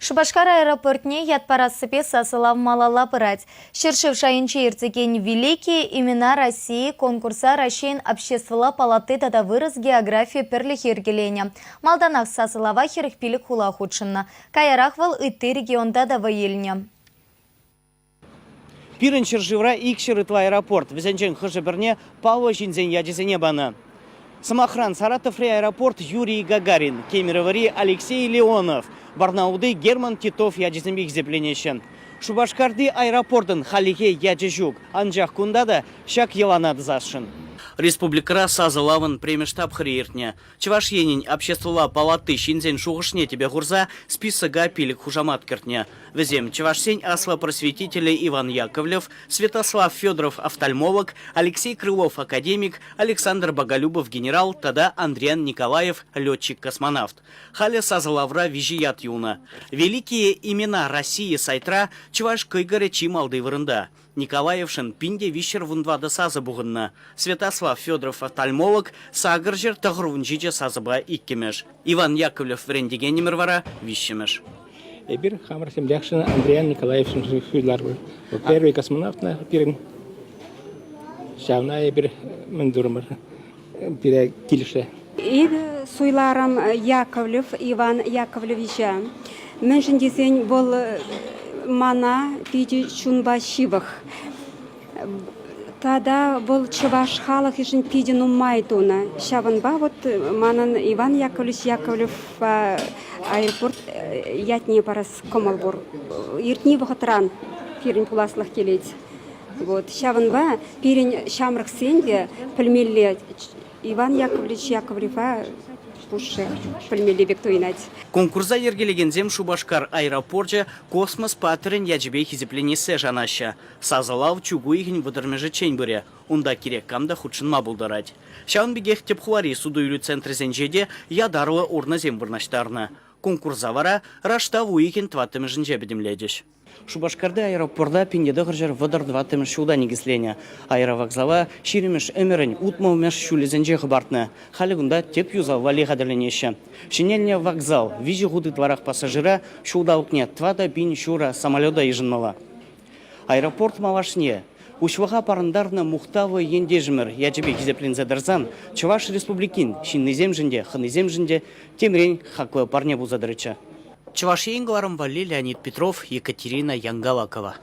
Шупашкар аэропортне ят парассипе сасӑлав малалла пырать. Ҫӗршыв шайӗнче иртекен «Великие имена России» конкурса Раҫҫейӗн Обществӑлла палати тата Вырӑс географи пӗрлӗхӗ йӗркеленӗ. Малтанах сасӑлава 45 хула хутшӑннӑ. Каярах вӑл ытти регионта та вӑй илнӗ. Пирӗн ҫӗршывра 200 ытла аэропорт, вӗсенчен хӑшӗ-пӗрне паллӑ ҫынсен ячӗсене панӑ. Сӑмахран, Саратоври аэропорт Юрий Гагарин, Кемеровӑри Алексей Леонов, Барнаулти Герман Титов ячӗсемпе хисепленеҫҫӗ. Шупашкарти аэропортӑн хальлӗхе ячӗ ҫук, анчах кунта та ҫак йӑлана тӑсасшӑн. Республикӑра сасӑлавӑн премӗш тапхӑрӗ иртнӗ. Чӑваш Енӗн Обществӑлла палати ҫынсен шухӑшне тӗпе хурса списока пилӗк хушамат кӗртнӗ. Вӗсем чӑвашсен аслӑ просветителӗ Иван Яковлев, Святослав Федоров офтальмолог, Алексей Крылов академик, Александр Боголюбов генерал тата Андриян Николаев летчик-космонавт. Халӗ сасӑлавра виҫӗ ят юлнӑ. «Великие имена России» сайтра чӑваш кӑйкӑрӗ чи малти вырӑнта. Николаевшӑн 1314 сасӑ пухӑннӑ. Святослав Федоров офтальмолог 897 сасӑпа иккӗмӗш. Иван Яковлев вӗрентекенӗмӗр вара виҫҫӗмӗш. Эпир хамӑр землякшӑн Андриян Николаевичшӑн суйларпӑр. Первый космонавт пирӗн. Ҫавна эпир мӗн турӑмӑр? Пире килӗшрӗ. Эпӗ суйларӑм Яковлев Иван Яковлевича. Мӗншӗн тесен вӑл мана питӗ чунпа ҫывӑх. Тата вӑл чӑваш халӑхӗшӗн питӗ нумай тунӑ. Ҫавӑнпа вот манӑн Иван Яковлевич Яковлевпа аэропорт ятне парас кӑмӑл пур. Иртни вӑхӑтран пирӗн пуласлӑх килет. Вот ҫавӑнпа пирӗн ҫамрӑксен те пӗлмелле Иван Яковлевич Яковлева пушшех пӗлмелле пек туйӑнать. Конкурса йӗркелекенсем Шупашкар аэропорчӗ космос паттӑрӗн ячӗпе хисепленессе шанаҫҫӗ. Сасӑлав чӳк уйӑхӗн вӑтӑрмӗшӗччен пырӗ. Унта кирек кам та хутшӑнма пултарать. Ҫавӑн пекех тӗп хулари суту-илӳ центрӗсенче те ятарлӑ урнӑсем вырнаҫтарнӑ. Конкурса вара раштав уйӑхӗн тӑваттӑмӗшӗнче пӗтӗмлетӗҫ. Шупашкарти аэропорта 1934 ҫулта никӗсленӗ. Аэровокзала ҫирӗммӗш ӗмӗрӗн утмӑлмӗш ҫулӗсенче хӑпартнӑ. Халӗ кунта тӗп юсав валли хатӗрленеҫҫӗ. Ҫӗнелнӗ вокзал виҫӗ хут ытларах пассажира ҫулталӑкне 4 пин ҫурӑ самолета йышӑнмалла. Аэропорт малашне уҫлӑха парӑнтарнӑ мухтавлӑ ентешӗмӗр ячӗпе хисепленсе тӑрсан Чӑваш Республикин ҫыннисемшӗн те, хӑнисемшӗн те темрен хаклӑ парне пулса тӑрӗччӗ. Чӑваш Ен кӑларӑм валли Леонид Петров, Екатерина Янгалакова.